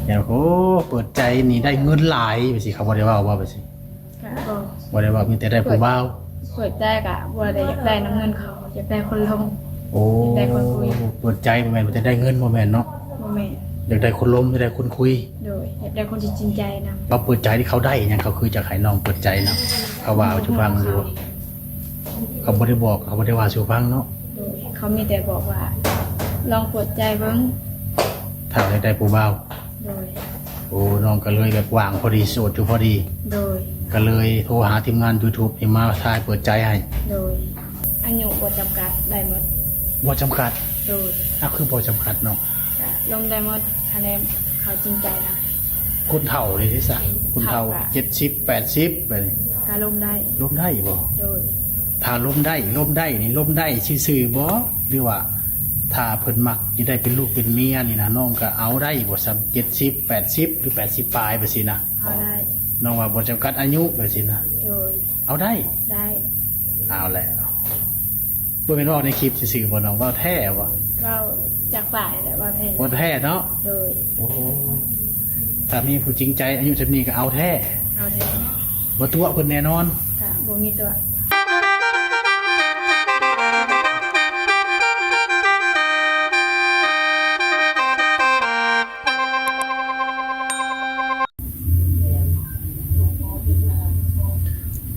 ແລ້ວ ໂອ້ ເປີດໃຈນີ້ໄດ້ເງິນຫຼາຍ ແບບຊີ້ ເຂົາບໍ່ໄດ້ເວົ້າບໍ່ ແບບຊີ້? ກະບໍ່ ບໍ່ໄດ້ເວົ້າ ມີແຕ່ໄດ້ຜູ້ບ່າວ. ເປີດໃຈກະບໍ່ໄດ້ຢາກໄດ້ນຳເງິນເຂົາ ຢາກໄດ້ຄົນລົມ. ໂອ້ ຢາກໄດ້ຄົນຄຸຍ. ເປີດໃຈບໍ່ແມ່ນວ່າຈະໄດ້ເງິນ ບໍ່ແມ່ນເນາະ? ບໍ່ແມ່ນ. ຢາກໄດ້ຄົນລົມ ຢາກໄດ້ຄົນຄຸຍ. ໂດຍ ຢາກໄດ້ຄົນທີ່ຈິງໃຈນຳ. ເຂົາເປີດໃຈທີ່ເຂົາໄດ້ຫຍັງ ເຂົາຄືຈະໃຫ້ນ້ອງເປີດໃຈນຳ? ເຂົາວ່າສູ່ຟັງຢູ່ ເຂົາບໍ່ໄດ້ບອກ ເຂົາບໍ່ໄດ້ວ່າສູ່ຟັງເນາະ? ໂດຍ ເຂົາມີແຕ່ບອກວ່າ ລອງເປີດໃຈເບິ່ງ ຖ້າຢາກໄດ້ຜູ້ບ່າວ. ໂດຍ. ໂອ້ ນ້ອງກໍເລີຍແບບວ່າງພໍດີ ໂສດຢູ່ພໍດີ. ໂດຍ. ກໍເລີຍໂທຫາທີມງານຢູທູບນີ້ມາຖ່າຍເປີດໃຈໃຫ້. ໂດຍ. ອາຍຸບໍ່ຈຳກັດ ໄດ້ໝົດ. ບໍ່ຈຳກັດ? ໂດຍ. ອ້າວ ຄືບໍ່ຈຳກັດນ້ອງ? ກະລົມໄດ້ໝົດ ຄັນແມ່ນເຂົາຈິງໃຈນຳ. ຄົນເຖົ້ານີ້ເດຊະ? ຄົນເຖົ້າ ເຖົ້າກະ ເຈັດສິບ ແປດສິບ ແບບນີ້ ກະລົມໄດ້. ລົມໄດ້ບໍ່? ໂດຍ. ຖ້າລົມໄດ້ ລົມໄດ້ນີ້ ລົມໄດ້ຊື່ໆບໍ່ ຫຼືວ່າຖ້າເພິ່ນມັກ ຊິໄດ້ເປັນລູກເປັນເມຍນີ້ນະ ນ້ອງກໍເອົາໄດ້ບໍ່ ສ່ຳເຈັດສິບ ແປດສິບ ຫຼື ແປດສິບປາຍ ແບບຊີ້ນະ? ເອົາໄດ້. ນ້ອງວ່າບໍ່ຈຳກັດອາຍຸ ແບບຊີ້ນະ? ໂດຍ. ເອົາໄດ້? ໄດ້. ເອົາແຫຼະ ບໍ່ແມ່ນເວົ້າໃນຄລິບຊື່ໆບໍ່ນ້ອງ? ເວົ້າແທ້ບໍ່? ເວົ້າຈາກປາກແຫຼະ ເວົ້າແທ້. ເວົ້າແທ້ເນາະ? ໂດຍ. ໂອ້ ຖ້າມີຜູ້ຈິງໃຈອາຍຸສ່ຳນີ້ກໍເອົາແທ້. ເອົາແທ້. ບໍ່ຕົວະເພິ່ນແນ່ນອນ? ກະບໍ່ມີຕົວະ.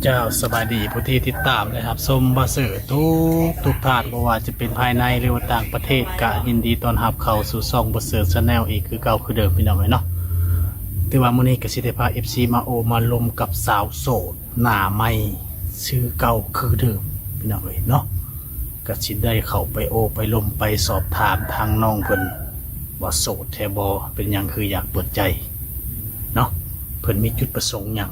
ເຈົ້າ ສະບາຍດີຜູ້ທີ່ຕິດຕາມ ແລະ ຮັບຊົມບໍ່ເສີດທຸກໆທ່ານ ບໍ່ວ່າຈະເປັນພາຍໃນ ຫຼືວ່າຕ່າງປະເທດ ກະຍິນດີຕ້ອນຮັບເຂົ້າສູ່ຊ່ອງບໍ່ເສີດແຊນແນວອີກຄືເກົ່າຄືເດີມ ພີ່ນ້ອງເອີຍເນາະ. ຖືວ່າມື້ນີ້ກະຊິໄດ້ພາເອັຟຊີມາໂອ້ມາລົມກັບສາວໂສດໜ້າໃໝ່ ຊື່ເກົ່າຄືເດີມ ພີ່ນ້ອງເອີຍເນາະ. ກະຊິໄດ້ເຂົ້າໄປໂອ້ໄປລົມໄປສອບຖາມທາງນ້ອງເພິ່ນວ່າໂສດແທ້ບໍ່ ເປັນຫຍັງຄືຢາກເປີດໃຈເນາະ ເພິ່ນມີຈຸດປະສົງຫຍັງ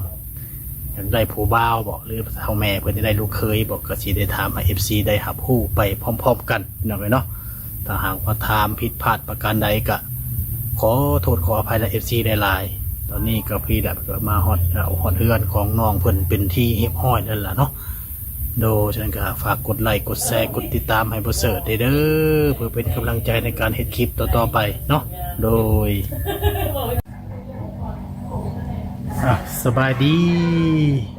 ຢາກໄດ້ຜູ້ບ່າວບໍ ຫຼືເຖົ້າແມ່ເພິ່ນຈະໄດ້ລູກເຂີຍບໍ ກະຊິໄດ້ຖາມໃຫ້ເອັຟຊີໄດ້ຮັບຮູ້ໄປພ້ອມໆກັນ ພີ່ນ້ອງເອີຍເນາະ. ຖ້າຫາກວ່າຖາມຜິດພາດປະການໃດກະຂໍໂທດຂໍອະໄພນຳເອັຟຊີຫຼາຍໆ. ຕອນນີ້ກະພີດະ ກະມາຮອດ ຮອດເຮືອນຂອງນ້ອງເພິ່ນເປັນທີ່ຮຽບຮ້ອຍແລ້ວລະເນາະ. ໂດຍ ສະນັ້ນກໍຝາກກົດໄລ ກົດແຊ ກົດຕິດຕາມໃຫ້ບໍ່ເສີດແດ່ເດີ ເພື່ອເປັນກຳລັງໃຈໃນການເຮັດຄລິບຕໍ່ໆໄປເນາະ. ໂດຍ ອ່ະ ສະບາຍດີ.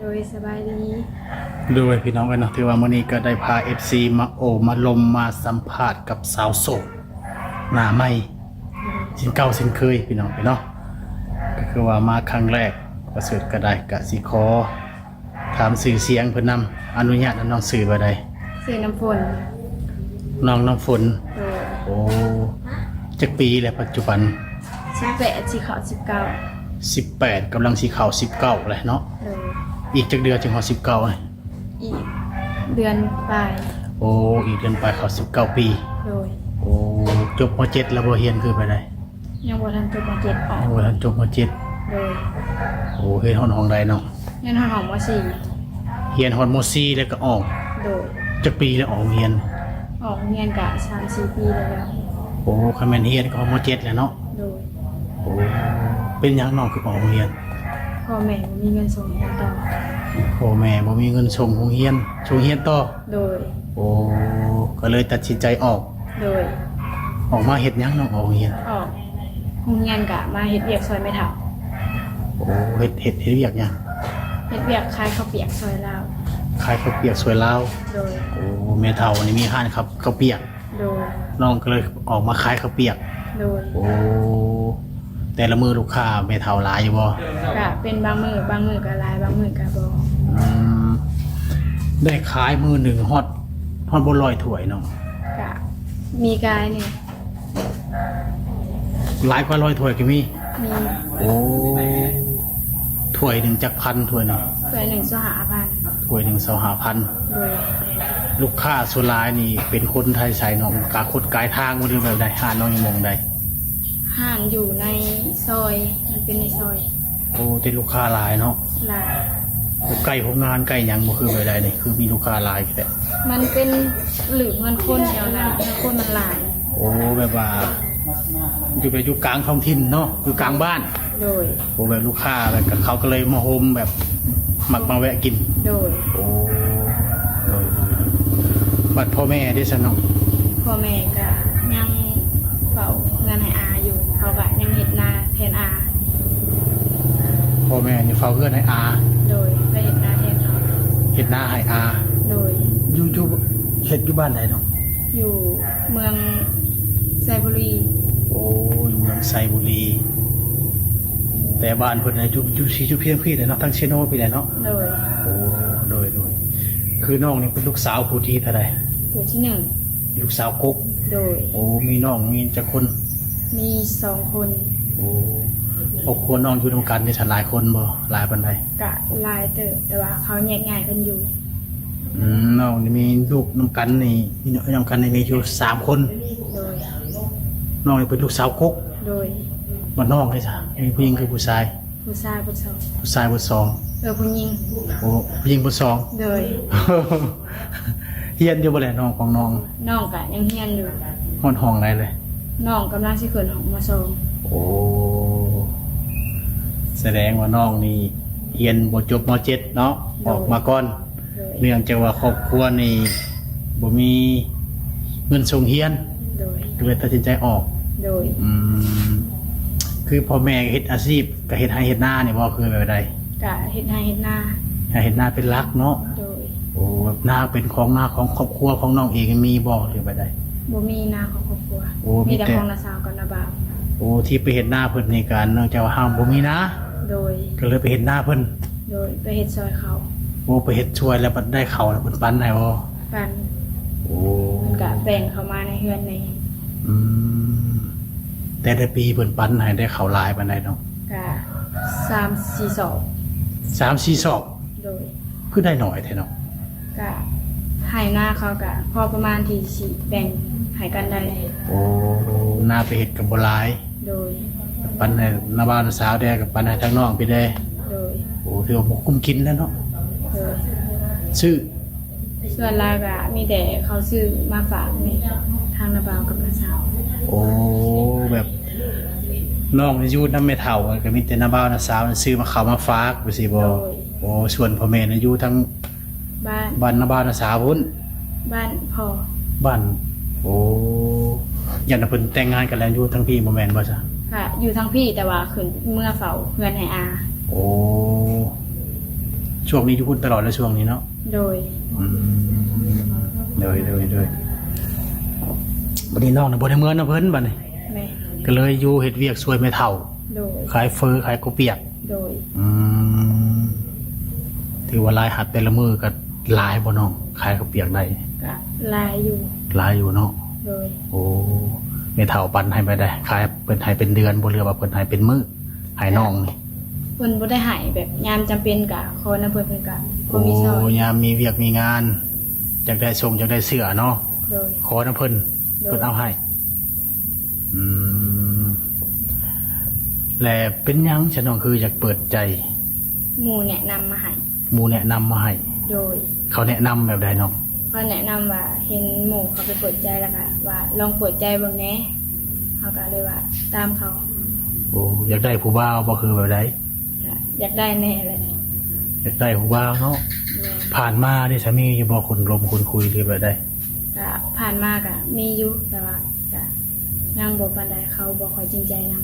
ໂດຍ ສະບາຍດີ. ໂດຍ ພີ່ນ້ອງເອີຍເນາະ ຖືວ່າມື້ນີ້ກໍໄດ້ພາເອັຟຊີມາໂອ້ມາລົມມາສຳພາດກັບສາວໂສດໜ້າໃໝ່ ເຊັ່ນເກົ່າເຊັ່ນເຄີຍ ພີ່ນ້ອງເອີຍເນາະ. ກໍຄືວ່າມາຄັ້ງແລກ ປະເສີດກໍໄດ້ ກະຊິຂໍ ຖາມຊື່ສຽງເພິ່ນນຳ. ອະນຸຍາດນຳ. ນ້ອງຊື່ວ່າໃດ? ຊື່ນ້ຳຝົນ. ນ້ອງນ້ຳຝົນ. ໂດຍ. ໂອ້ ຈັກປີແລ້ວປັດຈຸບັນ? ສິບແປດ ຊິເຂົ້າສິບເກົ້າ. ສິບແປດ ກຳລັງຊິເຂົ້າສິບເກົ້າແລ້ວເນາະ. ໂດຍ. ອີກຈັກເດືອນຈຶ່ງຮອດສິບເກົ້າ? ອີກເດືອນປາຍ. ໂອ້ ອີກເດືອນປາຍເຂົ້າສິບເກົ້າປີ. ໂດຍ. ໂອ້ ຈົບ ມ.ເຈັດ ແລ້ວບໍ່? ຮຽນຄືໄປໃດ? ຍັງບໍ່ທັນຈົບ ມ.ເຈັດ ອອກ. ຍັງບໍ່ທັນຈົບ ມ.ເຈັດ. ໂດຍ. ໂອ້ ຮຽນຮອດຫ້ອງໃດນ້ອງ? ຮຽນຮອດຫ້ອງ ມ.ສີ່. ຮຽນຮອດ ມ.ສີ່ ແລ້ວກໍອອກ. ໂດຍ. ຈັກປີແລ້ວອອກໂຮງຮຽນ? ອອກໂຮງຮຽນກະສາມສີ່ປີແລ້ວ. ໂອ້ ຄັນແມ່ນຮຽນກໍຮອດ ມ.ເຈັດ ແລ້ວເນາະ. ໂດຍ. ໂອ້ ເປັນຫຍັງນ້ອງຄືອອກໂຮງຮຽນ? ພໍ່ແມ່ບໍ່ມີເງິນສົ່ງຮຽນຕໍ່. ພໍ່ແມ່ບໍ່ມີເງິນສົ່ງໂຮງຮຽນ ສົ່ງຮຽນຕໍ່? ໂດຍ. ໂອ້ ກໍເລີຍຕັດສິນໃຈອອກ. ໂດຍ. ອອກມາເຮັດຫຍັງນ້ອງ ອອກໂຮງຮຽນ? ອອກໂຮງຮຽນກະມາເຮັດວຽກຊ່ອຍແມ່ເຖົ້າ. ໂອ້ ເຮັດ ເຮັດ ເຮັດວຽກຫຍັງ? ເຮັດວຽກຂາຍເຂົ້າປຽກຊ່ອຍລາວ. ຂາຍເຂົ້າປຽກຊ່ວຍລາວ. ໂດຍ. ໂອ້ ແມ່ເຖົ້ານີ້ມີຮ້ານເຂົ້າ ເຂົ້າປຽກ. ໂດຍ. ນ້ອງກໍເລີຍອອກມາຂາຍເຂົ້າປຽກ. ໂດຍ. ໂອ້ ແຕ່ລະມື້ລູກຄ້າແມ່ເຖົ້າຫຼາຍຢູ່ບໍ່? ກະເປັນບາງມື້ ບາງມື້ກະຫຼາຍ ບາງມື້ກະບໍ່. ອືມ ໄດ້ຂາຍມື້ໜຶ່ງຮອດ ຮອດບໍ່ຮ້ອຍຖ້ວຍນ້ອງ? ກະມີກາຍນີ້. ຫຼາຍກວ່າຮ້ອຍຖ້ວຍກໍມີ? ມີ. ໂອ້ ຖ້ວຍໜຶ່ງຈັກພັນ ຖ້ວຍໜຶ່ງ? ຖ້ວຍໜຶ່ງຊາວຫ້າພັນ. ຖ້ວຍໜຶ່ງຊາວຫ້າພັນ. ໂດຍ. ລູກຄ້າສ່ວນຫຼາຍນີ້ເປັນຄົນໄທໃສນ້ອງ? ກາຄົນກາຍທາງບໍ່ ຫຼືແບບໃດ? ຮ້ານນ້ອງຢູ່ໝ່ອງໃດ? ຮ້ານຢູ່ໃນຊອຍ ມັນເປັນໃນຊອຍ. ໂອ້ ແຕ່ລູກຄ້າຫຼາຍເນາະ? ຫຼາຍ. ໃກ້ໂຮງງານໃກ້ຫຍັງບໍ່ ຄືແບບໃດນີ້ ຄືມີລູກຄ້າຫຼາຍແທ້? ມັນເປັນຫຼີກເຮືອນຄົນແຖວນັ້ນ ເຮືອນຄົນມັນຫຼາຍ. ໂອ້ ແບບວ່າ ຢູ່ແບບຢູ່ກາງທ້ອງຖິ່ນເນາະ ຢູ່ກາງບ້ານ. ໂດຍ. ໂອ້ ແບບລູກຄ້າແບບ ເຂົາກໍເລີຍມາໂຮມ ແບບມັກມາແວະກິນ. ໂດຍ. ໂອ້ ໂດຍ ໂດຍ ໂດຍ. ບັດພໍ່ແມ່ເດຊະນ້ອງ? ພໍ່ແມ່ກະຍັງເຝົ້າເຮືອນໃຫ້ອາຢູ່ ເຂົາກະຍັງເຮັດນາແທນອາ. ພໍ່ແມ່ນີ້ເຝົ້າເຮືອນໃຫ້ອາ. ໂດຍ ໄປເຮັດນາແທນເຂົາ. ເຮັດນາໃຫ້ອາ. ໂດຍ ຢູ່ ຢູ່ ເຮັດຢູ່ບ້ານໃດເນາະ? ຢູ່ເມືອງໄຊບູລີ. ໂອ້ ຢູ່ເມືອງໄຊບູລີ. ແຕ່ບ້ານເພິ່ນນະຢູ່ ຢູ່ສີຈຸພຽງພີ້ແຫຼະເນາະ ທາງເຊໂນພີ້ແຫຼະເນາະ. ໂດຍ ໂອ້ ໂດຍ ໂດຍ. ຄືນ້ອງນີ້ເປັນລູກສາວຜູ້ທີເທົ່າໃດ? ຜູ້ທີໜຶ່ງ. ລູກສາວກົກ. ໂດຍ ໂອ້ ມີນ້ອງມີຈັກຄົນ? ມີສອງຄົນ. ໂອ້ ຄອບຄົວນ້ອງຢູ່ນຳກັນນີ້ ຫຼາຍຄົນບໍ່? ຫຼາຍປານໃດ? ກະຫຼາຍເຕີບ ແຕ່ວ່າເຂົາແຍກຍ້າຍກັນຢູ່. ອືມ ນ້ອງນີ້ມີລູກນຳກັນນີ້ ມີນ້ອງນຳກັນນີ້ມີຢູ່ສາມຄົນ. ໂດຍ ນ້ອງນີ້ເປັນລູກສາວກົກ. ໂດຍ ບັດນ້ອງເດຊະ ມີຜູ້ຍິງຄືຜູ້ຊາຍ? ຜູ້ຊາຍເບິດສອງ. ຜູ້ຊາຍເບິດສອງ. ເອີ ຜູ້ຍິງ. ໂອ້ ຜູ້ຍິງເບິດສອງ. ໂດຍ ຮຽນຢູ່ບໍ່ແຫຼະ ນ້ອງຂອງນ້ອງ? ນ້ອງກະຍັງຮຽນຢູ່. ຮອດຫ້ອງໃດແລ້ວ? ນ້ອງກຳລັງຊິຂຶ້ນຫ້ອງ ມໍສອງ. ໂອ້ ສະແດງວ່ານ້ອງນີ້ຮຽນບໍ່ຈົບ ມໍເຈັດເນາະ. ໂດຍ ອອກມາກ່ອນ. ໂດຍ ເນື່ອງຈາກວ່າຄອບຄົວນີ້ບໍ່ມີເງິນສົ່ງຮຽນ. ໂດຍ ກໍເລີຍຕັດສິນໃຈອອກ. ໂດຍ ອືມ ຄືພໍ່ແມ່ເຮັດອາຊີບ ກໍເຮັດໄຮ່ເຮັດນານີ້ບໍ່ ຄືແບບໃດ? ກະເຮັດໄຮ່ເຮັດນາ. ເຮັດໄຮ່ເຮັດນາເປັນຫຼັກເນາະ. ໂດຍ ໂອ້ ນາເປັນຂອງ ນາຂອງຄອບຄົວຂອງນ້ອງເອງມີບໍ່ ຫຼືແບບໃດ? ບໍ່ມີນາຂອງຄອບຄົວ. ໂອ້ ມີແຕ່ ມີແຕ່ຂອງນ້າສາວກັບນ້າບ່າວ. ໂອ້ ທີ່ໄປເຮັດນາເພິ່ນນີ້ກະເນື່ອງຈາກວ່າເຮົາບໍ່ມີນາ. ໂດຍ ກໍເລີຍໄປເຮັດນາເພິ່ນ. ໂດຍ ໄປເຮັດຊ່ວຍເຂົາ. ໂອ້ ໄປເຮັດຊ່ວຍແລ້ວບັດໄດ້ເຂົ້າແລ້ວເພິ່ນປັນໃຫ້ບໍ່? ປັນ. ໂອ້ ເພິ່ນກະແບ່ງເຂົ້າມາໃນເຮືອນນີ້. ອືມ ແຕ່ລະປີເພິ່ນປັນໃຫ້ໄດ້ເຂົ້າຫຼາຍປານໃດນ້ອງ? ກະສາມສີ່ສອບ. ສາມສີ່ສອບ. ໂດຍ ຄືໄດ້ໜ້ອຍແທ້ເນາະ? ກະໄຮ່ນາເຂົາກະພໍປະມານທີ່ຊິແບ່ງໃຫ້ກັນໄດ້. ໂອ້ ນາໄປເຮັດກໍບໍ່ຫຼາຍ. ໂດຍ ປັນໃຫ້ນ້າບ່າວນ້າສາວແດ່ ກໍປັນໃຫ້ທາງນ້ອງພີ້ແດ່. ໂດຍ ໂອ້ ຖືວ່າບໍ່ກຸ້ມກິນແລ້ວເນາະ. ໂດຍ ຊື້ ສ່ວນຫຼາຍກະມີແຕ່ເຂົາຊື້ມາຝາກແມ່ ທາງນ້າບ່າວກັບນ້າສາວ. ໂອ້ ແບບນ້ອງຢູ່ນຳແມ່ເຖົ້າ ກໍມີແຕ່ນ້າບ່າວນ້າສາວຊື້ມາເຂົ້າມາຝາກ ຈັ່ງຊີ້ບໍ່? ໂດຍ ໂອ້ ສ່ວນພໍ່ແມ່ນະຢູ່ທາງ ບ້ານ ບ້ານນ້າບ່າວນ້າສາວພຸ້ນ. ບ້ານພໍ່. ບ້ານ ໂອ້ ຢ້ານວ່າເພິ່ນແຕ່ງງານກັນແລ້ວຢູ່ທາງພີ້ບໍ່ແມ່ນບໍ່ຊະ? ກະຢູ່ທາງພີ້ ແຕ່ວ່າຂຶ້ນເມືອເຝົ້າເຮືອນໃຫ້ອາ. ໂອ້ ຊ່ວງນີ້ຢູ່ພຸ້ນຕະຫຼອດແລ້ວຊ່ວງນີ້ເນາະ? ໂດຍ ອືມ ໂດຍ ໂດຍ ໂດຍ. ບັດນີ້ນ້ອງນະບໍ່ໄດ້ເມືອນຳເພິ່ນບັດນີ້? ແມ່ນ ກໍເລີຍຢູ່ເຮັດວຽກຊ່ວຍແມ່ເຖົ້າ. ໂດຍ ຂາຍເຝີ ຂາຍເຂົ້າປຽກ. ໂດຍ ອືມ ຖືວ່າລາຍຮັບແຕ່ລະມື້ກໍຫຼາຍບໍ່ນ້ອງ ຂາຍເຂົ້າປຽກໄດ້? ກໍຫຼາຍຢູ່. ຫຼາຍຢູ່ເນາະ. ໂດຍ ໂອ້ ແມ່ເຖົ້າປັນໃຫ້ແບບໃດ? ຂາຍເພິ່ນໃຫ້ເປັນເດືອນບໍ່ ຫຼືວ່າເພິ່ນໃຫ້ເປັນມື້ໃຫ້ນ້ອງນີ້? ເພິ່ນບໍ່ໄດ້ໃຫ້ ແບບຍາມຈຳເປັນກໍຂໍນຳເພິ່ນ ເພິ່ນກໍພໍມີຊ່ອຍ. ໂອ້ ຍາມມີວຽກມີງານ ຢາກໄດ້ສົ້ງຢາກໄດ້ເສື້ອເນາະ. ໂດຍ ຂໍນຳເພິ່ນ. ໂດຍ ເພິ່ນເອົາໃຫ້. ອືມ ແລະເປັນຫຍັງຊະນ້ອງຄືຢາກເປີດໃຈ? ໝູ່ແນະນຳມາໃຫ້. ໝູ່ແນະນຳມາໃຫ້. ໂດຍ ເຂົາແນະນຳແບບໃດນ້ອງ? ເຂົາແນະນຳວ່າເຫັນໝູ່ເຂົາໄປເປີດໃຈ ແລ້ວກະວ່າລອງເປີດໃຈເບິ່ງແດ່ ເຮົາກະເລີຍວ່າຕາມເຂົາ. ໂອ້ ຢາກໄດ້ຜູ້ບ່າວບໍ່ ຄືແບບໃດ? ກະຢາກໄດ້ແນ່ແຫຼະ. ຢາກໄດ້ຜູ້ບ່າວເນາະ. ແມ່ນ. ຜ່ານມາເດ ສາມີຢູ່ບໍ່ ຄົນລົມຄົນຄຸຍ ຫຼືແບບໃດ? ກະຜ່ານມາກະມີຢູ່ ແຕ່ວ່າກະຍັງບໍ່ປານໃດ ເຂົາບໍ່ຄ່ອຍຈິງໃຈນຳ.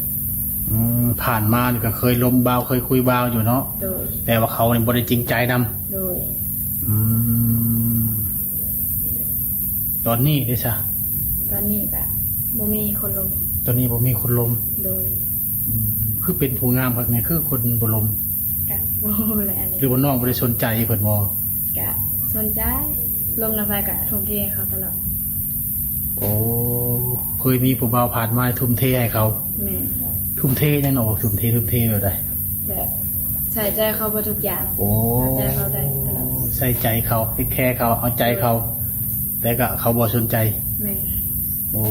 ອືມ ຜ່ານມານີ້ກະເຄີຍລົມບ່າວ ເຄີຍຄຸຍບ່າວຢູ່ເນາະ. ໂດຍ ແຕ່ວ່າເຂົານີ້ບໍ່ໄດ້ຈິງໃຈນຳ. ໂດຍ ອືມ ຕອນນີ້ເດຊະ? ຕອນນີ້ກະບໍ່ມີຄົນລົມ. ຕອນນີ້ບໍ່ມີຄົນລົມ. ໂດຍ ອືມ ຄືເປັນຜູ້ງາມຄັກແນ່ ຄືຄົນບໍ່ລົມ? ກະບໍ່ຮູ້ແຫຼະອັນນີ້. ຫຼືວ່ານ້ອງບໍ່ໄດ້ສົນໃຈເພິ່ນບໍ່? ກະສົນໃຈ ລົມນຳໃຜກະທຸ່ມເທໃຫ້ເຂົາຕະຫຼອດ. ໂອ້ ເຄີຍມີຜູ້ບ່າວຜ່ານມາທຸ່ມເທໃຫ້ເຂົາ? ແມ່ນ. ທຸ່ມເທຫຍັງນ້ອງ? ທຸ່ມເທ ທຸ່ມເທແບບໃດ? ແບບໃສ່ໃຈເຂົາເບິດທຸກຢ່າງ. ໂອ້ ເອົາໃຈເຂົາໄດ້ຕະຫຼອດ. ໃສ່ໃຈເຂົາ ເທກແຄເຂົາ ເອົາໃຈເຂົາ. ໂດຍ ແຕ່ກະເຂົາບໍ່ສົນໃຈ. ແມ່ນ. ໂອ້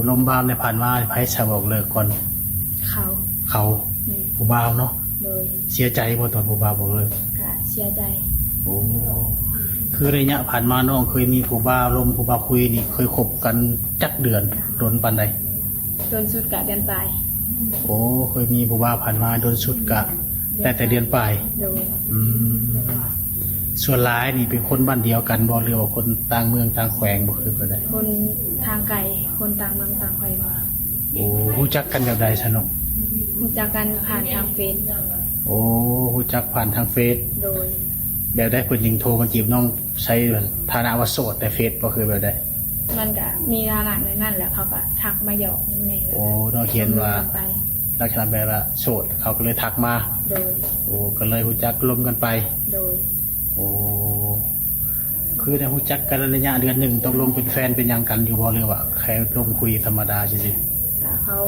ລົມບ່າວໃນຜ່ານມາໃຜສະບອກເລີກກ່ອນ? ເຂົາ. ເຂົາ. ແມ່ນ. ຜູ້ບ່າວເນາະ. ໂດຍ. ເສຍໃຈບໍ່ຕອນຜູ້ບ່າວບອກເລີກ? ກະເສຍໃຈ. ໂອ້ ຄືໄລຍະຜ່ານມານ້ອງເຄີຍມີຜູ້ບ່າວລົມ ຜູ້ບ່າວຄຸຍນີ້ ເຄີຍຄົບກັນຈັກເດືອນ ດົນປານໃດ? ດົນສຸດກະເດືອນປາຍ. ໂອ້ ເຄີຍມີຜູ້ບ່າວຜ່ານມາດົນສຸດກະໄດ້ແຕ່ເດືອນປາຍ. ໂດຍ. ອືມ ສ່ວນຫຼາຍນີ້ເປັນຄົນບ້ານດຽວກັນບໍ່ ຫຼືວ່າຄົນຕ່າງເມືອງຕ່າງແຂວງບໍ່ ຄືແບບໃດ? ຄົນທາງໄກ ຄົນຕ່າງເມືອງຕ່າງແຂວງ. ໂອ້ ຮູ້ຈັກກັນແບບໃດຊະນ້ອງ? ຮູ້ຈັກກັນຜ່ານທາງເຟສ. ໂອ້ ຮູ້ຈັກຜ່ານທາງເຟສ. ໂດຍ. ແບບໃດເພິ່ນຈຶ່ງໂທມາຈີບນ້ອງໃຊ້ຖານະວ່າໂສດແຕ່ເຟສບໍ່ ຄືແບບໃດ? ມັນກະມີຖານະໃນນັ້ນແຫຼະ ເຂົາກະທັກມາຫຍອກນຳແດ່. ໂອ້ ເນາະ ເຫັນວ່າ ລົມກັນໄປ ລັກສະນະແບບວ່າໂສດ ເຂົາກໍເລີຍທັກມາ. ໂດຍ. ໂອ້ ກໍເລີຍຮູ້ຈັກລົມກັນໄປ. ໂດຍ. ໂອ້ ຄືໄດ້ຮູ້ຈັກກັນໄລຍະເດືອນໜຶ່ງ ຕົກລົງເປັນແຟນເປັນຫຍັງກັນຢູ່ບໍ່ ຫຼືວ່າແຄ່ລົມຄຸຍທຳມະດາຊື່ໆ? ຖ້າເຂົາ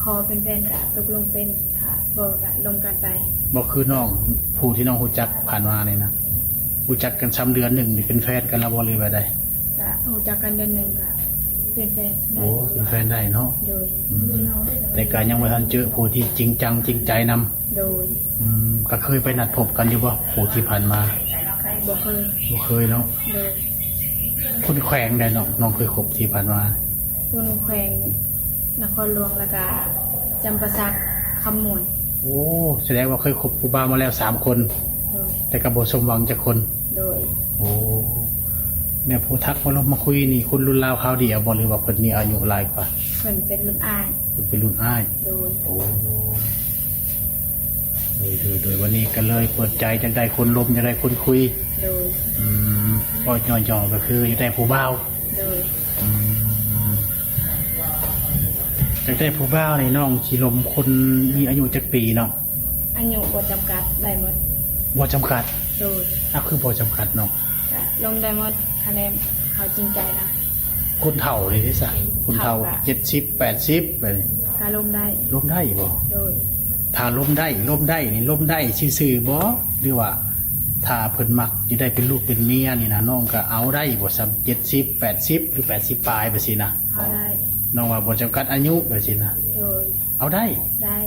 ຂໍເປັນແຟນກະຕົກລົງເປັນ ຖ້າບໍ່ກະລົມກັນໄປ. ບໍ່ຄືນ້ອງ ຜູ້ທີ່ນ້ອງຮູ້ຈັກຜ່ານມານີ້ນະ ຮູ້ຈັກກັນຊ່ຳເດືອນໜຶ່ງນີ້ເປັນແຟນກັນແລ້ວບໍ່ ຫຼືແບບໃດ? ກະຮູ້ຈັກກັນເດືອນໜຶ່ງກະເປັນແຟນໄດ້. ໂອ້ ເປັນແຟນໄດ້ເນາະ. ໂດຍ. ອືມ ແຕ່ກະຍັງບໍ່ທັນເຈີຜູ້ທີ່ຈິງຈັງຈິງໃຈນຳ. ໂດຍ. ອືມ ກະເຄີຍໄປນັດພົບກັນຢູ່ບໍ່ ຜູ້ທີ່ຜ່ານມາ? ບໍ່ເຄີຍ. ບໍ່ເຄີຍເນາະ. ໂດຍ. ຄົນແຂວງໃດນ້ອງ ນ້ອງເຄີຍຄົບທີ່ຜ່ານມາ? ຄົນແຂວງນະຄອນຫຼວງ ແລ້ວກະຈຳປາສັກ ຄຳມ່ວນ. ໂອ້ ສະແດງວ່າເຄີຍຄົບຜູ້ບ່າວມາແລ້ວສາມຄົນ. ໂດຍ. ແຕ່ກໍບໍ່ສົມຫວັງຈັກຄົນ. ໂດຍ. ໂອ້ ແມ່ນຜູ້ທັກມາລົມມາຄຸຍນີ້ ຄົນລຸ້ນລາວຄາວດຽວບໍ່ ຫຼືວ່າເພິ່ນມີອາຍຸຫຼາຍກວ່າ? ເພິ່ນເປັນລຸ້ນອ້າຍ. ເພິ່ນເປັນລຸ້ນອ້າຍ. ໂດຍ. ໂອ້ ໂດຍ ໂດຍ ໂດຍ ວັນນີ້ກໍເລີຍເປີດໃຈ ຢາກໄດ້ຄົນລົມ ຢາກໄດ້ຄົນຄຸຍ. ໂດຍ. ອືມ ເວົ້າຫຍໍ້ໆ ກໍຄືຢາກໄດ້ຜູ້ບ່າວ. ໂດຍ. ອືມ ຢາກໄດ້ຜູ້ບ່າວນີ້ ນ້ອງຊິລົມຄົນມີອາຍຸຈັກປີເນາະ? ອາຍຸບໍ່ຈຳກັດ ໄດ້ໝົດ. ບໍ່ຈຳກັດ? ໂດຍ. ອ້າວ ຄືບໍ່ຈຳກັດນ້ອງ? ກະລົມໄດ້ໝົດ ຄັນແມ່ນເຂົາຈິງໃຈນຳ. ຄົນເຖົ້ານີ້ເດຊະ? ຄົນເຖົ້າ ເຖົ້າກະ ເຈັດສິບ ແປດສິບ ແບບນີ້ ກະລົມໄດ້. ລົມໄດ້ບໍ່? ໂດຍ. ຖ້າລົມໄດ້ ລົມໄດ້ນີ້ ລົມໄດ້ຊື່ໆບໍ່ ຫຼືວ່າຖ້າເພິ່ນມັກ ຢາກໄດ້ເປັນລູກເປັນເມຍນີ້ນະ ນ້ອງກະເອົາໄດ້ບໍ່ຊ່ຳ ເຈັດສິບ ແປດສິບ ຫຼື ແປດສິບປາຍ ແບບຊີ້ນະ? ເອົາໄດ້. ນ້ອງວ່າບໍ່ຈຳກັດອາຍຸ ແບບຊີ້ນະ? ໂດຍ. ເອົາໄດ້? ໄດ້.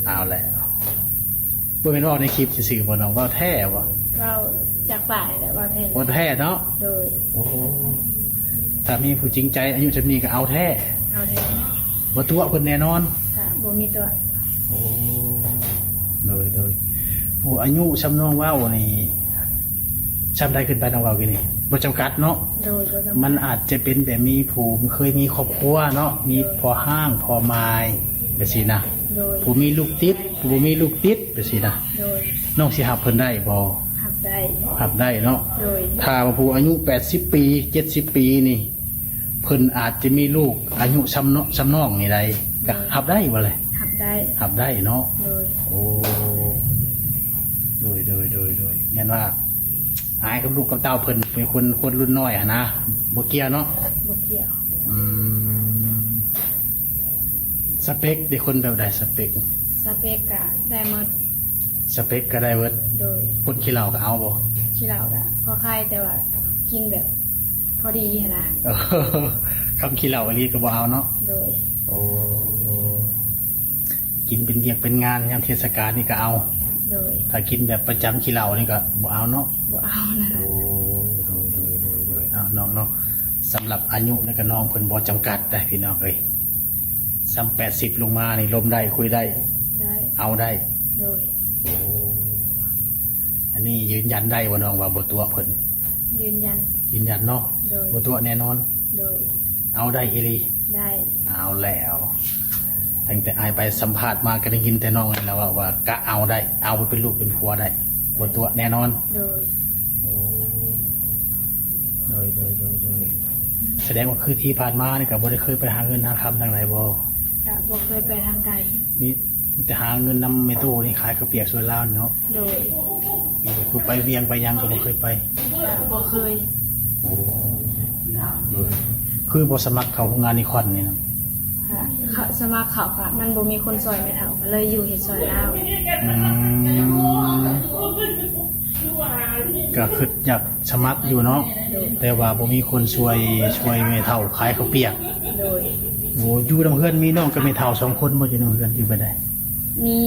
ເອົາແຫຼະ ບໍ່ແມ່ນເວົ້າໃນຄລິບຊື່ໆບໍ່ນ້ອງ? ເວົ້າແທ້ບໍ່? ເວົ້າຈາກປາກນີ້ແຫຼະ ເວົ້າແທ້. ເວົ້າແທ້ເນາະ? ໂດຍ. ໂອ້ ຖ້າມີຜູ້ຈິງໃຈອາຍຸຊ່ຳນີ້ກໍເອົາແທ້. ເອົາແທ້. ບໍ່ຕົວະເພິ່ນແນ່ນອນ? ກະບໍ່ມີຕົວະ. ໂອ້ ໂດຍ ໂດຍ. ຜູ້ອາຍຸຊ່ຳນ້ອງເວົ້ານີ້ ຊ່ຳໃດຂຶ້ນໄປ ນ້ອງເວົ້າກີ້ນີ້? ບໍ່ຈຳກັດເນາະ? ໂດຍ. ບໍ່ຈຳກັດ. ມັນອາດຈະເປັນແບບມີຜູ້ເຄີຍມີຄອບຄົວເນາະ ມີ ໂດຍ ພໍ່ຮ້າງພໍ່ໝ້າຍ ແບບຊີ້ນະ? ໂດຍ. ຜູ້ມີລູກຕິດ ຜູ້ບໍ່ມີລູກຕິດ ແບບຊີ້ນະ? ໂດຍ. ນ້ອງຊິຮັບເພິ່ນໄດ້ບໍ່? ຮັບໄດ້. ຮັບໄດ້ເນາະ? ໂດຍ. ຖ້າວ່າຜູ້ອາຍຸແປດສິບປີ ເຈັດສິບປີນີ້ ເພິ່ນອາດຈະມີລູກອາຍຸຊ່ຳນ້ອງ ຊ່ຳນ້ອງນີ້ໃດ ກໍ ໂດຍ ຮັບໄດ້ບໍ່ແຫຼະ? ຮັບໄດ້. ຮັບໄດ້ເນາະ? ໂດຍ. ໂອ້ ໂດຍ ໂດຍ ໂດຍ ໂດຍ. ແມ່ນວ່າອ້າຍກັບລູກກັບເຕົ້າເພິ່ນເປັນຄົນ ຄົນລຸ້ນນ້ອຍຫັ້ນນະ ບໍ່ກ່ຽວເນາະ? ບໍ່ກ່ຽວ. ອືມ ສະເປັກເດ ຄົນແບບໃດສະເປັກ? ສະເປັກກະໄດ້ໝົດ. ສະເປັກກໍໄດ້ເບິດ. ໂດຍ. ຄົນຂີ້ເຫຼົ້າກໍເອົາບໍ່? ຂີ້ເຫຼົ້າກໍພໍຂາຍ ແຕ່ວ່າກິນແບບພໍດີຫັ້ນນະ. ເອີ ຄຳຂີ້ເຫຼົ້າອີ່ຫຼີກໍບໍ່ເອົາເນາະ? ໂດຍ. ໂອ້ ກິນເປັນວຽກເປັນງານ ຍາມເທດສະການນີ້ກໍເອົາ. ໂດຍ. ຖ້າກິນແບບປະຈຳຂີ້ເຫຼົ້ານີ້ກໍບໍ່ເອົາເນາະ? ບໍ່ເອົານະ. ໂອ້ ໂດຍ ໂດຍ ໂດຍ ໂດຍ. ເອົາ ນ້ອງເນາະ ສຳລັບອາຍຸນີ້ກໍນ້ອງເພິ່ນບໍ່ຈຳກັດໄດ໋ ພີ່ນ້ອງເອີຍ. ຊ່ຳແປດສິບລົງມານີ້ ລົມໄດ້ ຄຸຍໄດ້ ໄດ້ ເອົາໄດ້. ໂດຍ. ໂອ້ ອັນນີ້ຢືນຢັນໄດ້ບໍ່ນ້ອງວ່າບໍ່ຕົວະເພິ່ນ? ຢືນຢັນ. ຢືນຢັນເນາະ? ໂດຍ. ບໍ່ຕົວະແນ່ນອນ? ໂດຍ. ເອົາໄດ້ອີ່ຫຼີ? ໄດ້. ເອົາແລ້ວ ຕັ້ງແຕ່ອ້າຍໄປສຳພາດມາກໍໄດ້ຍິນແຕ່ນ້ອງນີ້ລະເວົ້າວ່າກະເອົາໄດ້ ເອົາໄປເປັນລູກເປັນຜົວໄດ້ ບໍ່ຕົວະແນ່ນອນ? ໂດຍ. ໂອ້ ໂດຍ ໂດຍ ໂດຍ ໂດຍ. ສະແດງວ່າຄືທີ່ຜ່ານມານີ້ກໍບໍ່ໄດ້ເຄີຍໄປຫາເງິນຫາຄຳທາງໃດບໍ່? ກະບໍ່ເຄີຍໄປທາງໃດ. ມີ ມີແຕ່ຫາເງິນນຳແມ່ຕູ້ນີ້ຂາຍເຂົ້າປຽກຊ່ວຍລາວນີ້ເນາະ? ໂດຍ. ຄືໄປວຽງໄປຫຍັງກໍບໍ່ເຄີຍໄປ? ກະບໍ່ເຄີຍ. ໂອ້ ໂດຍ. ຄືບໍ່ສະໝັກເຂົ້າໂຮງງານນິຄອນນີ້ນະ? ກະ ສະໝັກເຂົ້າກະມັນບໍ່ມີຄົນຊ່ວຍແມ່ເຖົ້າ ກໍເລີຍຢູ່ເຮັດຊ່ວຍລາວ. ອືມ ກະຄິດຢາກສະໝັກຢູ່ເນາະ? ໂດຍ. ແຕ່ວ່າບໍ່ມີຄົນຊ່ວຍ ຊ່ວຍແມ່ເຖົ້າຂາຍເຂົ້າປຽກ. ໂດຍ. ໂອ້ ຢູ່ນຳເຮືອນມີນ້ອງກັບແມ່ເຖົ້າສອງຄົນບໍ່? ຢູ່ນຳເຮືອນຢູ່ແບບໃດ? ມີ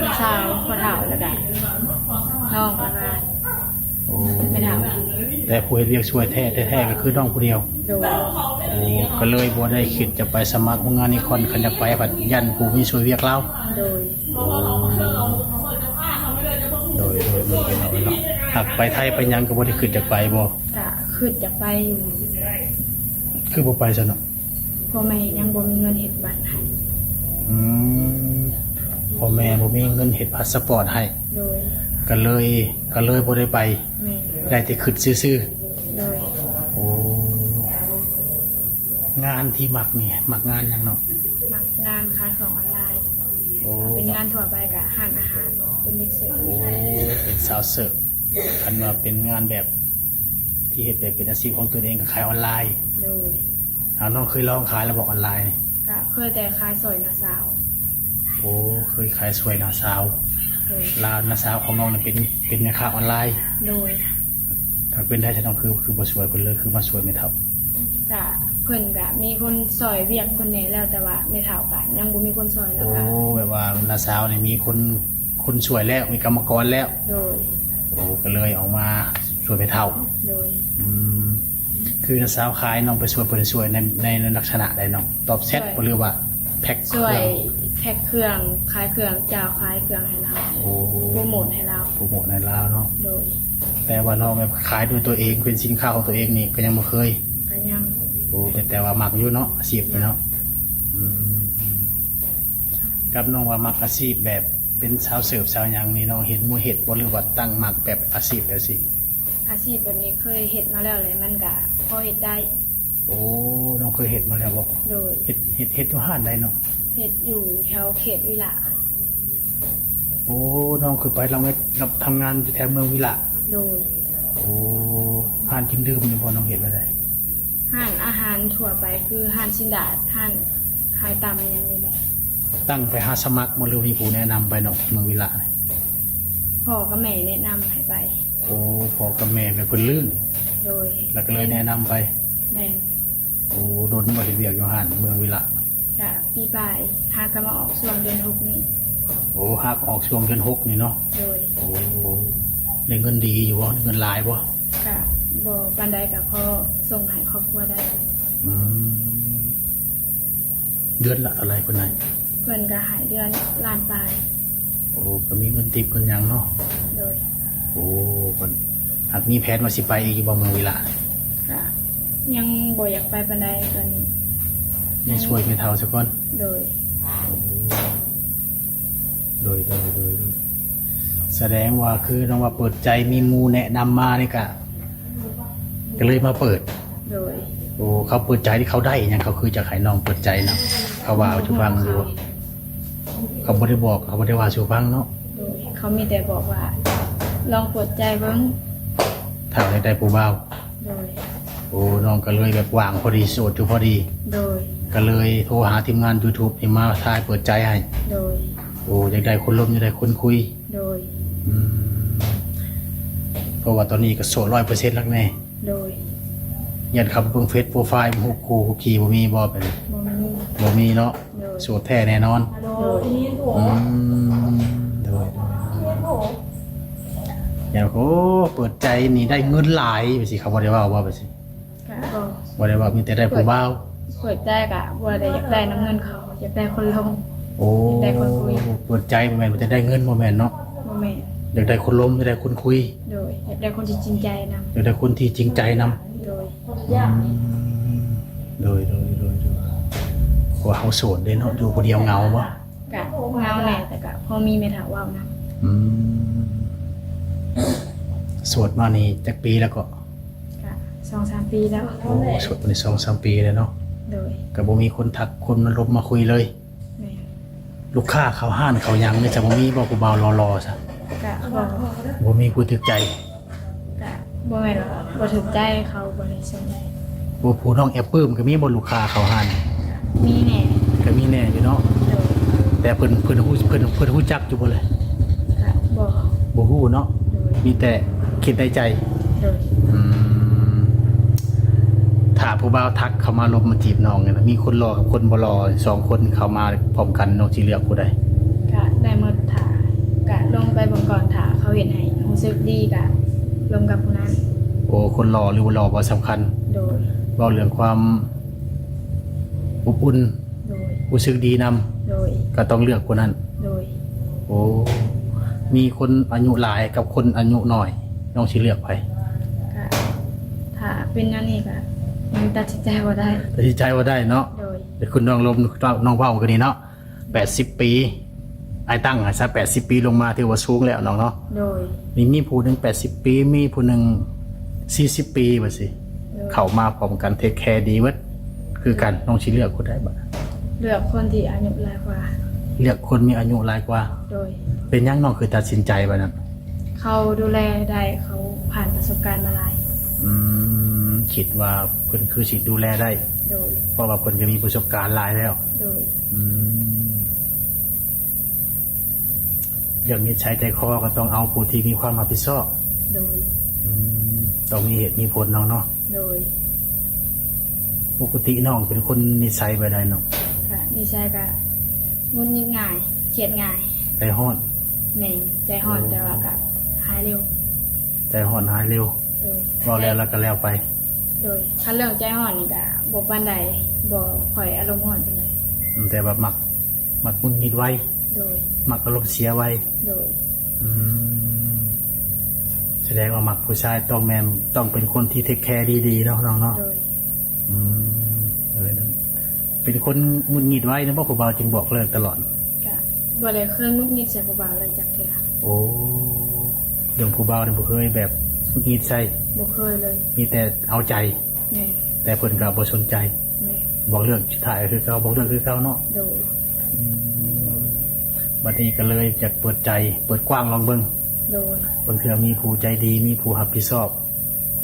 ນ້າສາວ ພໍ່ເຖົ້າ ແລ້ວກະນ້ອງກັບ ໂອ້ ແມ່ເຖົ້າ. ແຕ່ຜູ້ເຮັດວຽກຊ່ວຍແທ້ ແທ້ໆ ກໍຄືນ້ອງຜູ້ດຽວ? ໂດຍ. ໂອ້ ກໍເລີຍບໍ່ໄດ້ຄິດຈະໄປສະໝັກໂຮງງານນິຄອນ ຄັນຢາກໄປພັດຢ້ານຜູ້ມີຊ່ວຍວຽກລາວ? ໂດຍ. ໂອ້ ໂດຍ ໂດຍ ໂດຍ ໂດຍ ໂດຍ. ຫາກໄປໄທໄປຫຍັງກໍບໍ່ໄດ້ຄິດຈະໄປບໍ່? ກະຄິດຈະໄປຢູ່. ຄືບໍ່ໄປຊັ້ນເນາະ? ພໍ່ແມ່ຍັງບໍ່ມີເງິນເຮັດບັດໃຫ້. ອືມ ພໍ່ແມ່ບໍ່ມີເງິນເຮັດພາສະປອດໃຫ້ ໂດຍ ກໍເລີຍ ກໍເລີຍບໍ່ໄດ້ໄປ ແມ່ນ ໄດ້ແຕ່ຄິດຊື່ໆ ໂດຍ ໂອ້ ງານທີ່ມັກນີ້ ມັກງານຫຍັງເນາະ? ມັກງານຂາຍຂອງອອນລາຍ ໂອ້ ເປັນງານທົ່ວໄປ ກະຮ້ານອາຫານ ເປັນເດັກເສີບ ໂອ້ ເປັນສາວເສີບ ຄັນວ່າເປັນງານແບບ ທີ່ເຮັດແບບເປັນອາຊີບຂອງຕົວເອງ ກໍຂາຍອອນລາຍ ໂດຍ ເອົາ ນ້ອງເຄີຍລອງຂາຍແລ້ວບໍ່ອອນລາຍ? ກະເຄີຍແຕ່ຂາຍຊ່ອຍນ້າສາວ ໂອ້ ເຄີຍຂາຍຊ່ອຍນ້າສາວ ໂດຍ ລາວ ນ້າສາວຂອງນ້ອງນີ້ເປັນ ເປັນແມ່ຄ້າອອນລາຍ ໂດຍ ຖ້າເປັນໄດ້ ຖ້ານ້ອງຄື ຄືບໍ່ຊ່ວຍເພິ່ນເລີຍ ຄືມາຊ່ວຍແມ່ເຖົ້າ? ກະເພິ່ນກະມີຄົນຊ່ອຍວຽກເພິ່ນແດ່ແລ້ວ ແຕ່ວ່າແມ່ເຖົ້າກະຍັງບໍ່ມີຄົນຊ່ອຍ ແລ້ວ ໂອ້ ກະ ແບບວ່ານ້າສາວນີ້ມີຄົນ ຄົນຊ່ວຍແລ້ວ ມີກຳມະກອນແລ້ວ ໂດຍ ໂອ້ ກໍເລີຍອອກມາຊ່ວຍແມ່ເຖົ້າ ໂດຍ ອືມ ຄືນ້າສາວຂາຍ ນ້ອງໄປຊ່ວຍເພິ່ນ ຊ່ວຍໃນ ໃນ ໃນລັກສະນະໃດນ້ອງ? ຕອບແຊັດ ຊ່ວຍ ບໍ່ ຫຼືວ່າແພັກເຄື່ອງ? ຊ່ວຍແພັກເຄື່ອງ ຂາຍເຄື່ອງ ເຈົ້າຂາຍເຄື່ອງໃຫ້ລາວ ໂອ້ ໂປຣໂມດໃຫ້ລາວ ໂປຣໂມດໃຫ້ລາວເນາະ ໂດຍ ແຕ່ວ່ານ້ອງແບບຂາຍດ້ວຍຕົວເອງ ເປັນສິນຄ້າຂອງຕົວເອງນີ້ ກໍຍັງບໍ່ເຄີຍ? ກໍຍັງ ໂອ້ ແຕ່ ແຕ່ວ່າມັກຢູ່ເນາະ ອາຊີບນີ້ເນາະ ອືມ ກັບນ້ອງວ່າມັກອາຊີບແບບເປັນສາວເສີບສາວຫຍັງນີ້ ນ້ອງເຫັນໝູ່ເຮັດບໍ່ ຫຼືວ່າຕັ້ງມັກແບບອາຊີບແບບຊີ້? ອາຊີບແບບນີ້ເຄີຍເຮັດມາແລ້ວແຫຼະ ມັນກະພໍເຮັດໄດ້ ໂອ້ ນ້ອງເຄີຍເຮັດມາແລ້ວບໍ່? ໂດຍ ເຮັດ ເຮັດ ເຮັດຢູ່ຮ້ານໃດນ້ອງ? ເຮັດຢູ່ແຖວເຂດວິລະ ໂອ້ ນ້ອງເຄີຍໄປ ເຮັດ ເຮັດ ທຳງານຢູ່ແຖວເມືອງວິລະ ໂດຍ ໂອ້ ຮ້ານກິນດື່ມນີ້ບໍ່ ນ້ອງເຮັດແນວໃດ? ຮ້ານອາຫານທົ່ວໄປ ຄືຮ້ານຊີ້ນດາດ ຮ້ານຂາຍຕຳຫຍັງນີ້ແຫຼະ ຕັ້ງໄປຫາສະໝັກບໍ່ ຫຼືມີຜູ້ແນະນຳໄປເນາະ ເມືອງວິລະນີ້? ພໍ່ກັບແມ່ແນະນຳໃຫ້ໄປ ໂອ້ ພໍ່ກັບແມ່ແມ່ນເພິ່ນລຶ້ງ ໂດຍ ແລ້ວກໍເລີຍແນະນຳໄປ ແມ່ນ ໂອ້ ດົນບໍ່ເຮັດວຽກຢູ່ຮ້ານເມືອງວິລະ? ກະປີປາຍ ຫາກໍມາອອກຊ່ວງເດືອນຫົກນີ້ ໂອ້ ຫາກໍອອກຊ່ວງເດືອນຫົກນີ້ເນາະ ໂດຍ ໂອ້ ໄດ້ເງິນດີຢູ່ບໍ່? ໄດ້ເງິນຫຼາຍບໍ່? ກະບໍ່ປານໃດ ກະພໍສົ່ງໃຫ້ຄອບຄົວໄດ້ ອືມ ເດືອນລະເທົ່າໃດເພິ່ນໃຫ້? ເພິ່ນກະໃຫ້ເດືອນລ້ານປາຍ ໂອ້ ກໍມີເງິນຕິບເງິນຫຍັງເນາະ ໂດຍ ໂອ້ ເພິ່ນ ຫາກມີແຜນວ່າຊິໄປອີກຢູ່ບໍ່ເມືອງວິລະ? ກະຍັງບໍ່ຢາກໄປປານໃດຕອນນີ້ ຍັງຊ່ວຍແມ່ເຖົ້າຊະກ່ອນ ໂດຍ ໂດຍ ໂດຍ ໂດຍ ໂດຍ ສະແດງວ່າຄືນ້ອງວ່າເປີດໃຈ ມີໝູ່ແນະນຳມານີ້ກະ ກໍເລີຍມາເປີດ ໂດຍ ໂອ້ ເຂົາເປີດໃຈທີ່ເຂົາໄດ້ຫຍັງ ເຂົາຄືຈະໃຫ້ນ້ອງເປີດໃຈນຳ ເຂົາວ່າສູ່ຟັງຢູ່ບໍ່? ເຂົາບໍ່ໄດ້ບອກ ເຂົາບໍ່ໄດ້ວ່າສູ່ຟັງເນາະ ໂດຍ ເຂົາມີແຕ່ບອກວ່າລອງເປີດໃຈເບິ່ງ ຖ້າຢາກໄດ້ຜູ້ບ່າວ ໂດຍ ໂອ້ ນ້ອງກໍເລີຍແບບວ່າງພໍດີ ໂສດຢູ່ພໍດີ ໂດຍ ກໍເລີຍໂທຫາທີມງານຢູທູບນີ້ມາຖ່າຍເປີດໃຈໃຫ້ ໂດຍ ໂອ້ ຢາກໄດ້ຄົນລົມ ຢາກໄດ້ຄົນຄຸຍ ໂດຍ ອືມ ເພາະວ່າຕອນນີ້ກໍໂສດຮ້ອຍເປີເຊັນແລ້ວແມ່ ໂດຍ ຢ້ານເຂົາໄປເບິ່ງເຟສໂປຣໄຟລ໌ ຮູບຄູ່ຄຸກຄີ ບໍ່ມີບໍ່? ແບບນີ້ ບໍ່ມີ ບໍ່ມີເນາະ ໂດຍ ໂສດແທ້ແນ່ນອນ ໂດຍ ອືມ ໂດຍ ໂດຍ ໂດຍ ແລ້ວ ໂອ້ ເປີດໃຈນີ້ໄດ້ເງິນຫຼາຍ ແບບຊີ້ ເຂົາບໍ່ໄດ້ເວົ້າບໍ່ ແບບຊີ້? ກະບໍ່ ບໍ່ໄດ້ເວົ້າ ມີແຕ່ໄດ້ຜູ້ບ່າວ ເປີດໃຈກະບໍ່ໄດ້ຢາກໄດ້ນຳເງິນເຂົາ ຢາກໄດ້ຄົນລົມ ໂອ້ ຢາກໄດ້ຄົນຄຸຍ ເປີດໃຈບໍ່ແມ່ນວ່າຈະໄດ້ເງິນ ບໍ່ແມ່ນເນາະ ບໍ່ແມ່ນ ຢາກໄດ້ຄົນລົມ ຢາກໄດ້ຄົນຄຸຍ ໂດຍ ຢາກໄດ້ຄົນທີ່ຈິງໃຈນຳ ຢາກໄດ້ຄົນທີ່ຈິງໃຈນຳ ໂດຍ ອືມ ໂດຍ ໂດຍ ໂດຍ ໂດຍ ເພາະວ່າເຮົາໂສດເດ້ເນາະ ຢູ່ຜູ້ດຽວເຫງົາບໍ່? ກະເຫງົາແດ່ ແຕ່ກະພໍມີແມ່ເຖົ້າເວົ້ານຳ ອືມ ໂສດມານີ້ຈັກປີແລ້ວເກາະ? ກະສອງສາມປີແລ້ວ ໂອ້ ໂສດມານີ້ສອງສາມປີແລ້ວເນາະ ໂດຍ ກໍບໍ່ມີຄົນທັກຄົນມາລົມມາຄຸຍເລີຍ ແມ່ນ ລູກຄ້າເຂົ້າຮ້ານເຂົ້າຫຍັງນີ້ຈະບໍ່ມີບໍ່ ຜູ້ບ່າວຫຼໍ່ໆຊະ? ກະບໍ່ ບໍ່ມີຜູ້ຖືກໃຈ ກະບໍ່ແມ່ນວ່າບໍ່ຖືກໃຈ ເຂົາບໍ່ໄດ້ສົນໃຈ ໂອ້ ຜູ້ນ້ອງແອບປຶ້ມກໍມີບໍ່ ລູກຄ້າເຂົ້າຮ້ານ? ມີແດ່ ກໍມີແດ່ຢູ່ເນາະ ໂດຍ ແຕ່ເພິ່ນ ເພິ່ນຮູ້ ເພິ່ນ ເພິ່ນຮູ້ຈັກຢູ່ບໍ່ລະ? ກະບໍ່ ບໍ່ຮູ້ເນາະ ໂດຍ ມີແຕ່ຄິດໃນໃຈ ໂດຍ ອືມ ຖ້າຜູ້ບ່າວທັກເຂົ້າມາລົມມາຈີບນ້ອງນີ້ນະ ມີຄົນຫຼໍ່ກັບຄົນບໍ່ຫຼໍ່ ສອງຄົນເຂົ້າມາພ້ອມກັນ ນ້ອງຊິເລືອກຜູ້ໃດ? ກະໄດ້ໝົດ ຖ້າ ກະລົມໄປເບິ່ງກ່ອນ ຖ້າເຂົາເຮັດໃຫ້ຮູ້ສຶກດີກະລົມກັບຜູ້ນັ້ນ ໂອ້ ຄົນຫຼໍ່ຫຼືບໍ່ຫຼໍ່ບໍ່ສຳຄັນ ໂດຍ ເວົ້າເລື່ອງຄວາມ ອົບອຸ່ນ ໂດຍ ຮູ້ສຶກດີນຳ ໂດຍ ກໍຕ້ອງເລືອກຜູ້ນັ້ນ ໂດຍ ໂອ້ ມີຄົນອາຍຸຫຼາຍກັບຄົນອາຍຸນ້ອຍ ນ້ອງຊິເລືອກໃຜ? ກະຖ້າເປັນແນວນີ້ກະຍັງຕັດສິນໃຈບໍ່ໄດ້ ຕັດສິນໃຈບໍ່ໄດ້ເນາະ ໂດຍ ແຕ່ຄືນ້ອງລົມ ນ້ອງເວົ້າກັນນີ້ເນາະ ແປດສິບປີ ອ້າຍຕັ້ງໃຫ້ຊະ ແປດສິບປີລົງມາ ຖືວ່າສູງແລ້ວນ້ອງເນາະ. ໂດຍ. ນີ້ມີຜູ້ໜຶ່ງແປດສິບປີ ມີຜູ້ໜຶ່ງສີ່ສິບປີວ່າຊີ້ ໂດຍ. ເຂົ້າມາພ້ອມກັນ ເທກແຄດີເບິດຄືກັນ. ໂດຍ. ນ້ອງຊິເລືອກຜູ້ໃດບັດ? ເລືອກຄົນທີ່ອາຍຸຫຼາຍກວ່າ. ເລືອກຄົນມີອາຍຸຫຼາຍກວ່າ. ໂດຍ. ເປັນຫຍັງນ້ອງຄືຕັດສິນໃຈແບບນັ້ນ? ເຂົາດູແລໄດ້ ເຂົາຜ່ານປະສົບການມາຫຼາຍ. ອືມ ຄິດວ່າເພິ່ນຄືຊິດູແລໄດ້. ໂດຍ. ເພາະວ່າເພິ່ນກໍມີປະສົບການຫຼາຍແລ້ວ. ໂດຍ. ອືມ ເລື່ອງນິດໄສໃຈຄໍກໍຕ້ອງເອົາຜູ້ທີ່ມີຄວາມຮັບຜິດຊອບ. ໂດຍ. ອືມ ຕ້ອງມີເຫດມີຜົນນ້ອງເນາະ. ໂດຍ. ປົກກະຕິນ້ອງເປັນຄົນນິດໄສແບບໃດນ້ອງ? ກະນິດໄສກະຫງຸດຫງິດງ່າຍ ຄຽດງ່າຍ ໃຈຮ້ອນ. ແມ່ນ ໃຈຮ້ອນ. ໂອ້ ແຕ່ວ່າກະຫາຍເລັວ. ໃຈຮ້ອນຫາຍເລັວ. ໂດຍ. ເວົ້າແລ້ວ ແລ້ວກໍແລ້ວໄປ. ໂດຍ. ຄັນເລື່ອງໃຈຮ້ອນນີ້ກະບໍ່ປານໃດ ບໍ່ຄ່ອຍອາລົມຮ້ອນປານໃດ. ອືມ ແຕ່ວ່າມັກ ມັກຫງຸດຫງິດໄວ. ໂດຍ. ມັກອາລົມເສຍໄວ. ໂດຍ. ອືມ ສະແດງວ່າມັກຜູ້ຊາຍຕ້ອງແມ່ນ ຕ້ອງເປັນຄົນທີ່ເທກແຄດີໆເນາະນ້ອງເນາະ. ໂດຍ. ອືມ ເປັນຄົນຫງຸດຫງິດໄວນະບໍ ຜູ້ບ່າວຈຶ່ງບອກເລີກຕະຫຼອດ? ກະບໍ່ໄດ້ເຄີຍຫງຸດຫງິດໃສ່ຜູ້ບ່າວເລີຍຈັກເທື່ອ. ໂອ້ ເລື່ອງຜູ້ບ່າວນີ້ບໍ່ເຄີຍແບບຫງຸດຫງິດໃສ່? ບໍ່ເຄີຍເລີຍ. ມີແຕ່ເອົາໃຈ. ແມ່ນ. ແຕ່ເພິ່ນກໍບໍ່ສົນໃຈ. ແມ່ນ. ບອກເລີກສຸດທ້າຍກໍຄືເກົ່າ ບອກເລີກຄືເກົ່າເນາະ. ໂດຍ. ອືມ ບັດນີ້ກໍເລີຍຈະເປີດໃຈ ເປີດກວ້າງລອງເບິ່ງ. ໂດຍ. ບາງເທື່ອມີຜູ້ໃຈດີ ມີຜູ້ຮັບຜິດຊອບ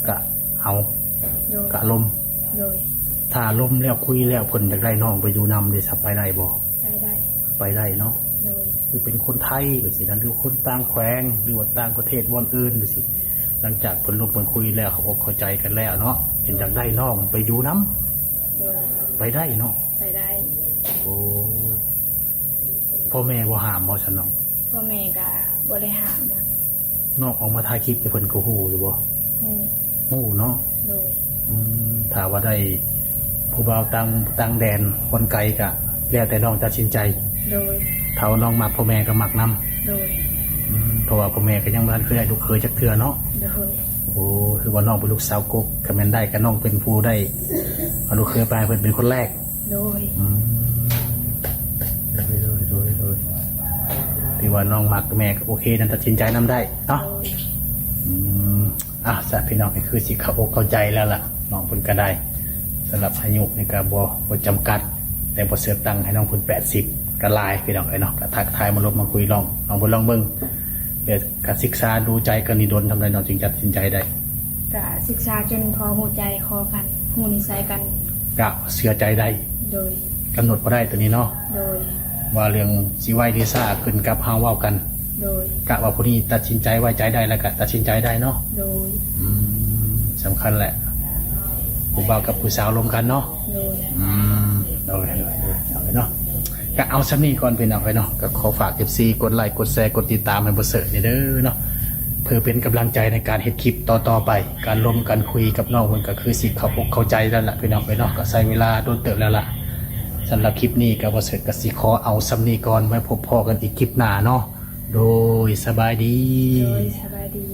ກະເອົາ. ໂດຍ. ກະລົມ. ໂດຍ. ຖ້າລົມແລ້ວ ຄຸຍແລ້ວ ເພິ່ນຢາກໄດ້ນ້ອງໄປຢູ່ນຳເດ ສະ ໄປໄດ້ບໍ່? ໄປໄດ້. ໄປໄດ້ເນາະ. ໂດຍ. ຄືເປັນຄົນໄທຈັ່ງຊີ້ນະ ຫຼືຄົນຕ່າງແຂວງ ຫຼືວ່າຕ່າງປະເທດບ່ອນອື່ນຈັ່ງຊີ້ ຫຼັງຈາກເພິ່ນລົມເພິ່ນຄຸຍແລ້ວ ເຂົ້າອົກເຂົ້າໃຈກັນແລ້ວເນາະ ເພິ່ນຢາກໄດ້ນ້ອງໄປຢູ່ນຳ. ໂດຍ. ໄປໄດ້ເນາະ. ໄປໄດ້. ໂອ້ ພໍ່ແມ່ບໍ່ຫ້າມບໍ່ຊັ້ນນ້ອງ? ພໍ່ແມ່ກະບໍ່ໄດ້ຫ້າມຫຍັງ. ນ້ອງອອກມາຖ່າຍຄລິບນີ້ ເພິ່ນກໍຮູ້ຢູ່ບໍ່? ຮູ້. ຮູ້ເນາະ. ໂດຍ. ອືມ ຖ້າວ່າໄດ້ຜູ້ບ່າວຕ່າງ ຕ່າງແດນຄົນໄກ ກະແລ້ວແຕ່ນ້ອງຕັດສິນໃຈ. ໂດຍ. ຖ້າວ່ານ້ອງມັກ ພໍ່ແມ່ກໍມັກນຳ. ໂດຍ. ອືມ ເພາະວ່າພໍ່ແມ່ກໍຍັງບໍ່ທັນເຄີຍໄດ້ລູກເຂີຍຈັກເທື່ອເນາະ. ໂດຍ. ໂອ້ ຄືວ່ານ້ອງເປັນລູກສາວກົກ ຄັນແມ່ນໄດ້ກໍນ້ອງເປັນຜູ້ໄດ້ເອົາລູກເຂີຍໄປໃຫ້ເພິ່ນເປັນຄົນແລກ. ໂດຍ. ອືມ ໂດຍ ໂດຍ ໂດຍ ໂດຍ. ຖືວ່ານ້ອງມັກ ແມ່ກໍໂອເຄນຳ ຕັດສິນໃຈນຳໄດ້ເນາະ. ໂດຍ. ອືມ ອ່ະ ສະ ພີ່ນ້ອງ ກໍຄືຊິເຂົ້າອົກເຂົ້າໃຈແລ້ວລະ ນ້ອງເພິ່ນກໍໄດ້. ສຳລັບອາຍຸນີ້ກໍບໍ່ ບໍ່ຈຳກັດ ແຕ່ບໍ່ເສີດຕັ້ງໃຫ້ນ້ອງເພິ່ນແປດສິບ ກໍຫຼາຍ ພີ່ນ້ອງເອີຍເນາະ. ກໍທັກທາຍມາລົມມາຄຸຍລອງ ລອງເບິ່ງ ລອງເບິ່ງ. ແຕ່ການສຶກສາດູໃຈກັນນີ້ດົນສ່ຳໃດນ້ອງຈຶ່ງຕັດສິນໃຈໄດ້? ກະສຶກສາຈົນພໍຮູ້ໃຈຄໍກັນ ຮູ້ນິໄສກັນ ກະເຊື່ອໃຈໄດ້. ໂດຍ. ກຳນົດບໍ່ໄດ້ໂຕນີ້ເນາະ. ໂດຍ. ວ່າເລື່ອງຊິໄວຫຼືຊ້າຂຶ້ນກັບເຮົາເວົ້າກັນ. ໂດຍ. ກະວ່າຜູ້ນີ້ຕັດສິນໃຈໄວ້ໃຈໄດ້ ແລ້ວກະຕັດສິນໃຈໄດ້ເນາະ. ໂດຍ. ອືມ ສຳຄັນແຫຼະ ຜູ້ບ່າວກັບຜູ້ສາວລົມກັນເນາະ. ໂດຍ. ອືມ ໂດຍ ໂດຍ ໂດຍ ເນາະ. ກະເອົາສ່ຳນີ້ກ່ອນ ພີ່ນ້ອງເອີຍເນາະ. ກະຂໍຝາກເອັຟຊີກົດໄລ ກົດແຊ ກົດຕິດຕາມໃຫ້ບໍ່ເສີດນີ້ເດີເນາະ ເພື່ອເປັນກຳລັງໃຈໃນການເຮັດຄລິບຕໍ່ໆໄປ. ການລົມການຄຸຍກັບນ້ອງເພິ່ນກໍຄືຊິເຂົ້າອົກເຂົ້າໃຈແລ້ວລະ ພີ່ນ້ອງເອີຍເນາະ. ກໍໃຊ້ເວລາດົນເຕີບແລ້ວລະ. ສຳລັບຄລິບນີ້ກໍບໍ່ເສີດກໍຊິຂໍເອົາສ່ຳນີ້ກ່ອນ ໄວ້ພົບພໍ້ກັນອີກຄລິບໜ້າເນາະ. ໂດຍ ສະບາຍດີ. ໂດຍ ສະບາຍດີ.